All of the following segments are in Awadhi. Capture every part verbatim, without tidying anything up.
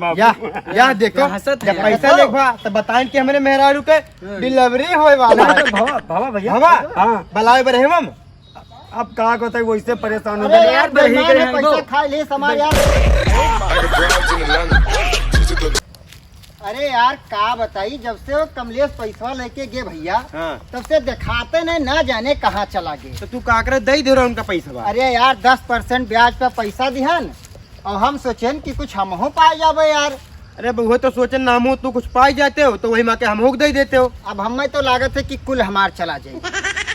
बाबू। या, या देखो, यहाँ हंसत जब है। पैसा लेके बा, तब बताएं कि हमरे मेहरारू के हाँ। Delivery होए वाला है। तो भवा, भवा भैया। भवा? हाँ। बलाए बरे हम। अब का बताई, वैसे परेशान हो अरे गए। यार, यार, बरही बेईमान गए है, हमको। पैसा खा ले, समार यार। अरे यार, का बताई, जब से वो कमलेश पैसवा लेके गे भैया, हाँ। तब से देखाते नहीं, ना जाने कहाँ चला गे। तो तू का करे, दे दे रहा उनका पैसवा। अरे यार, दस percent ब्याज पे पैसा दिहन, और हम सोचेन कि कुछ हमहू पाए जाबे यार। अरे बउआ, तो सोचेन ना हमहू तू कुछ पाए जाते हो, तो वही माँ के हमहू के दे देते हो। अब हमें तो लागत है कि कुल हमार चला जाए।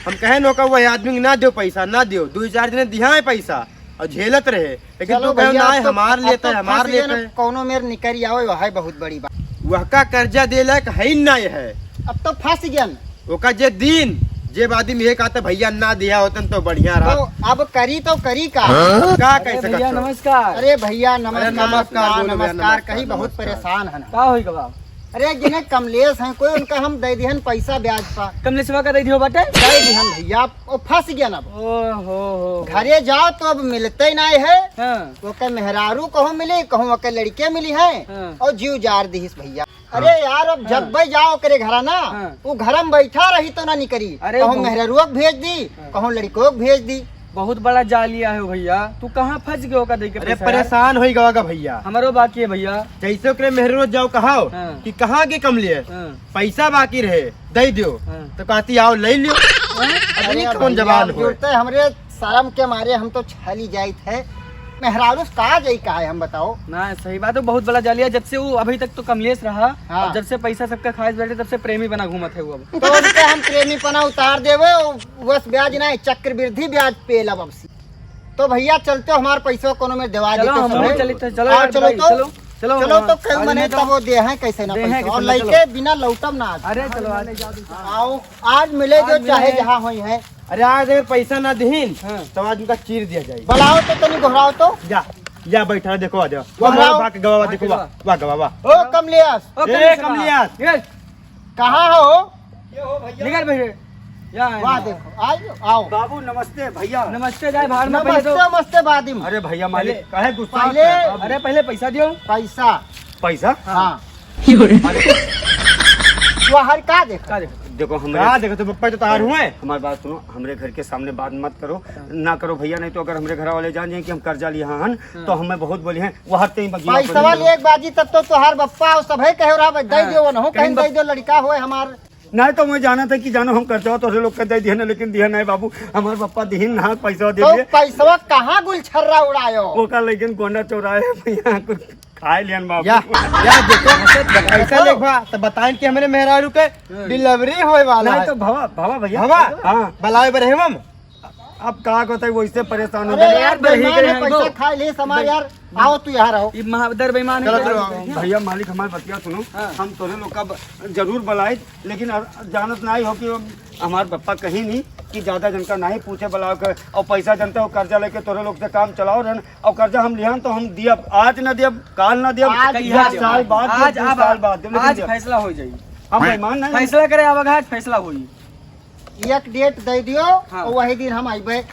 हम कहे नो का वही आदमी के ना दो पैसा, ना दो, दो चार दिन दिया है पैसा और झेलत रहे। लेकिन चलो तू कहो, भैया, "नाय, अब तो, हमार अब लेता तो है, हमार फंस गया लेता ना, है।" कौनो मेर निकल आओ, वह है बहुत बड़ी बात। वह का कर्जा दे लायक है ही नाय है। अब तो फंस गया ना। ओका जे दिन, जे आदमी ये कहता, "भैया ना दिया होतन तो बढ़िया रहा।" तो अब करी तो करी का? हाँ? का अरे कह सकत भैया, हो? नमस्कार। अरे भैया, अरे नमस्कार, नमस्कार, ना, बोलो भैया, नमस्कार नमस्कार, कही, बहुत नमस्कार। परेशान है ना। का होई गवा? अरे, जिन्हें कमलेश हैं, कोई उनका हम दे दिहन पैसा ब्याज पर। कमलेशवा का दे दियो बाटे? दे दिहन भैया, वो फंस गया ना। ओ हो हो। घरे जाओ तो अब मिलते ही नहीं है। हाँ। वो के मेहरारू कहूँ मिली, कहूँ वो के लड़के मिली हैं। हाँ। और जीव जार दिहिस भैया। हाँ। अरे यार, अब हाँ। जब भाई जाओ करे घरा ना, हाँ। वो घर में बैठा रही तो ना निकरी। अरे कहूँ बहु- मेहरारुआ के भेज दी, हाँ। कहूँ लड़कों के भेज दी। बहुत बड़ा जालिया है भैया, तू कहाँ फंस गयो का देके अरे पैसा यार? परेशान होई गवा का भैया। हमारो बाकी है भैया। जैसे ओकरे मेहरारू जाओ कहाओ हाँ। कि कहाँ के कमलिए, हाँ। पैसा बाकी रहे, दे दियो। हाँ। तो कहती आओ ले लियो। हाँ? अरे अरे कौन भैया, जवान अब होए? जुड़ते हमरे शर्म के मारे हम तो छली जाइत है। मेहरारू से का जाई का है हम बताओ? ना, सही बात है, बहुत बड़ा जालिया। जब से वो अभी तक तो कमलेश रहा हाँ। और जब से पैसा सबका खाए बैठे तब से प्रेमी बना घूमत है वो अब। तो उनके हम प्रेमी पना उतार देवे, वो बस ब्याज ना, चक्रवृद्धि ब्याज पे लब अब सी। तो भैया चलते हो, हमार पैसा कोनो में देवा चलो, देते हम समय। लोग चलित है, चलो आओ, यार चलो भाई, तो। चलो, चलो, चलो तो हाँ, कहीं आज मने मैं तो तो वो दे हैं कैसे ना दे हैं पैसा। और कैसे ना, लइके चलो। बिना लौटब ना आज। अरे चलो आज। आओ, आज मिले आज जो मिले चाहे हैं। जहाँ होई है। अरे आज अगर पैसा ना दीन, हाँ। तो आज उनका चीर दिया जाए। बुलाओ तो तनी गोहराओ तो। जा, जा बैठा, देखो आ जाओ। वाह, गोहराओ। वाह, वाह, गवा, वाह, देखो, वाह, वाह। वाह, गवा, वाह। ओ कमलियास। ओ ए, कमलियास। कमलियास। कहाँ हो? निकल भैया। या, वाह, या। देखो, आइयो, आओ। बाबू, नमस्ते भैया। नमस्ते जाए, बाहर में पहले तो नमस्ते, नमस्ते बादिम। अरे भैया, मालिक, पहले, काहे गुस्सा पहले होता है बाबू? अरे, पहले पैसा दियो। पैसा। पैसा? हाँ। अरे। वो हर का देखा? का देखा? देखो, हमरे का देखो, तो पप्पा तो तैयार हुए। हमारी बात सुनो, हमरे घर के सामने बात मत करो, हाँ। ना करो भैया, नहीं तो अगर हमरे घर वाले जान जाए कि हम कर्जा लिया हन, हाँ। तो हमें बहुत बोली हैं, वो हर तेई बगिया पैसा पर वाली एक बाजी, तब तो तोहार बप्पा और सभे कहे रहा, दे हाँ। दियो, वो नहो, कहीं कहीं बप- दे दियो, लड़का होए हमार। नहीं तो मैं जानत है कि जानो हम कर्जवा तोहरे लोग के दे दिहन, लेकिन दिहन नहीं बाबू, हमार पप्पा दिहिन ना पैसा दे तो दिए। पैसवा कहाँ गुलछर्रा उड़ायो? ओका लेकिन गोंडा चौराहे पे यहाँ कुछ खाए लियन बाबू। या, या देखो, पैसा लेके बा, तो बताएं कि हमरे मेहरारू के हाँ। Delivery होए वाला नहीं है। तो भवा, भवा भैया। भवा? हाँ। बलाए बरे हम। अब का कहते हैं, वैसे परेशान हो अरे गए। यार, यार, बरही बेईमान गए है, हैं पैसा वो। खाए ले समार यार। आओ तू यहाँ रहो। ये महादर बेईमान है चलो, यार। चलो, आओ। भैया मालिक हमारी बतिया सुनो, हाँ। हम तोरे लोग का ब-, जरूर बुलाए, लेकिन अब जानत नहीं हो कि हमार पप्पा कहीं नहीं कि ज्यादा जनका नहीं पूछे बुलाओ के, और पैसा जनता हो कर्जा लेके तोरे लोग से काम चलाओ रहन, और कर्जा हम लिहान तो हम दियब, आज ना दियब, काल ना दियब, आज एक ना साल दियब। बाद दियब, आज दो अब साल बाद दियब, लेकिन आज दियब। फैसला हो जाई। हम बेईमान नहीं। फैसला करे, अब आज फैसला होई। एक date दे दियो हाँ। और वही दिन हम आइबे।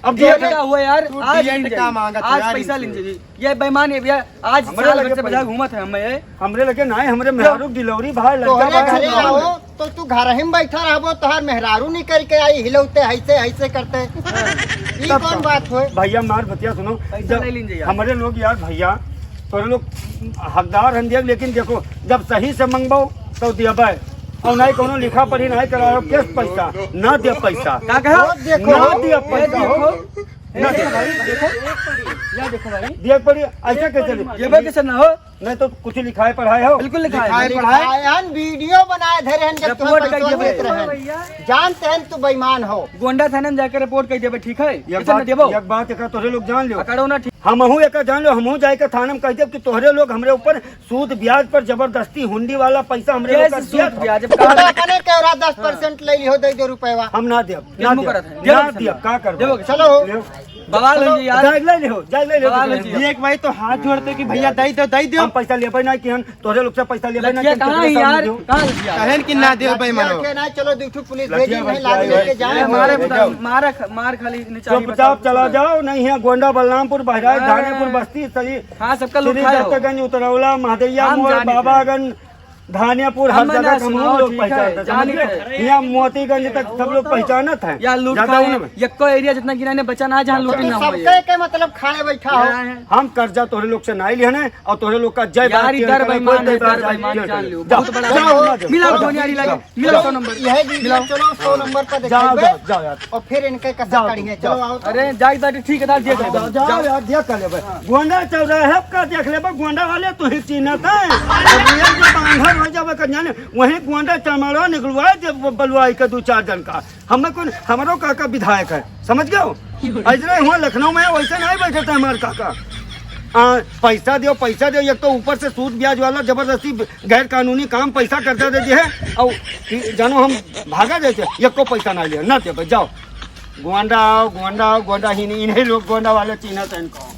अब ये date का हुआ यार, तू आज date लीन का जाई। मांगत आज यार पैसा इनसे। लीन जाई। ये बेईमान है भैया, आज हमरे साल लगे भर से पैसा बजा घूमत है हमें ये। हमरे लगे ना है, हमरे मेहरारू delivery भाई, लड़का तोहरे भाई घरे हम आओ, तो तू घर ही में बैठा रहबो, तोहार मेहरारू निकल के आई हिलौते, ऐसे, ऐसे करते। हाँ। ई तब कौन का? बात होए? भैया, मार बतिया सुनो, पैसा जब नहीं लीन जाइए। हमरे लोग यार भैया, तोरे लोग हकदार हन दिया, लेकिन देखो, जब सही से मंगबो, तो दियबे। और नहीं कोनो लिखा पढ़ी नहीं करा, केस पैसा, ना दिया पैसा। का कहा? वो देखो। ना दिया ये पैसा। देखो। ना ये देखो भाई, देखो। या देखो भाई। दिया पढ़ी, ऐसे कैसे दे? ये भाई कैसे ना हो? नहीं तो कुछ लिखाए पढ़ाए हो? बिल्कुल लिखाए। लिखाए पढ़ाए। लिखाए हन, video बनाए धरे हन, जब तुम्हें report कर पैसा दिए देत भाई। रहे। जानते हैं तू बेईमान हो। गोंडा थाने में जाके report कर देबे, ठीक है? एक कैसे बात, ना देबो? एक बात एक तोहरे लोग जान लो। अकड़ो ना, ठीक। हमहू एक जान लो, हमहू जाए के थाने में कह देब कि तोहरे लोग हमरे ऊपर सूद ब्याज पर जबरदस्ती हुंडी वाला पैसा हमरे कैसे लोग का सूद दिया। ब्याज? अब तो कहाँ अपने के रहा दस percent ले लिहो, दे दो रुपया। हम ना देब, ना किसमो देब, करत है? ना देबो देब, किसमो? का करबो? देबो किसमो? चलो। लेओ। बवाल हो जी यार। जाए ले लिहो, जाए ले लिहो। बवाल हो जी। एक भाई तो हाथ जोड़ते कि भैया दई दो, दई दो। हम पैसा लेबे नहीं किहन, तोहरे लोग से पैसा लेबे नहीं किहन, कहाँ है यार? कहाँ है यार? कहेन कि ना देव भाई मानो। ना, चलो, दू ठो पुलिस भेजी, नहीं लाद लेके जाए। मारे, मार, मार खाली नीचे चुपचाप चला जाओ, नहीं है गोंडा, बलरामपुर, बहराइच, हाँ। धानेपुर बस्ती, सही। हाँ, सबका लूट खाए हो। दत्तगंज, उतरौला, महादेया मोड़, बाबागंज, धानियापुर, हर जगह हम लोग पहचानते हैं, समझ गए? यहाँ मोतीगंज तक सब लोग पहचानत हैं। या लूट खाए, यक्को एरिया जितना गिना ने बचा ना, जहाँ लूट ना हो। सबके के मतलब खाए बैठा हो। हम कर्जा तोहरे लोग से नहीं लेने और तोहरे लोग का जय भारत यार, इधर बेईमान है, इधर बेईमान जान लियो। बहुत बड़ा जाओ, जाओ, मिला जाओ, गोनियारी लगे, जाओ, मिला जाओ। सौ नंबर। यही वीडियो मिलाओ। चलो, सौ नंबर पर जाओ, दिखाइबे। जाओ, जाओ यार। और फिर इनके कसा जाओ, करिए। चलो, जाओ। अरे, जाई बाटी, ठीक है, दादा, देख लेबे। जाओ, जाओ यार, देख लेबे। गोंडा चौराहे का देख लेबे, गोंडा वाले तू ही चिन्हत है। अब ये जो बांधर हो जावे कन्या ने, वहीं गोंडा चमारा निकलवाए दे, ब-, बलवाई के दू चार जन का। हमें कौन, हमरो काका विधायक है, समझ गए हो? ऐसने हुआ लखनऊ में वैसे नहीं बैठे थे हमारे काका। आ, पैसा दियो, पैसा दियो, एक तो ऊपर से सूद ब्याज वाला जबरदस्ती गैर कानूनी काम पैसा कर्जा दे दिए है, और ई जानो हम भागा देते, एको पैसा ना लिया, ना दे, जाओ। गोंडा आओ, गोंडा आओ, गोंडा ही नहीं, इन्हीं लोग गोंडा वाले चिन्हत हैं इनको।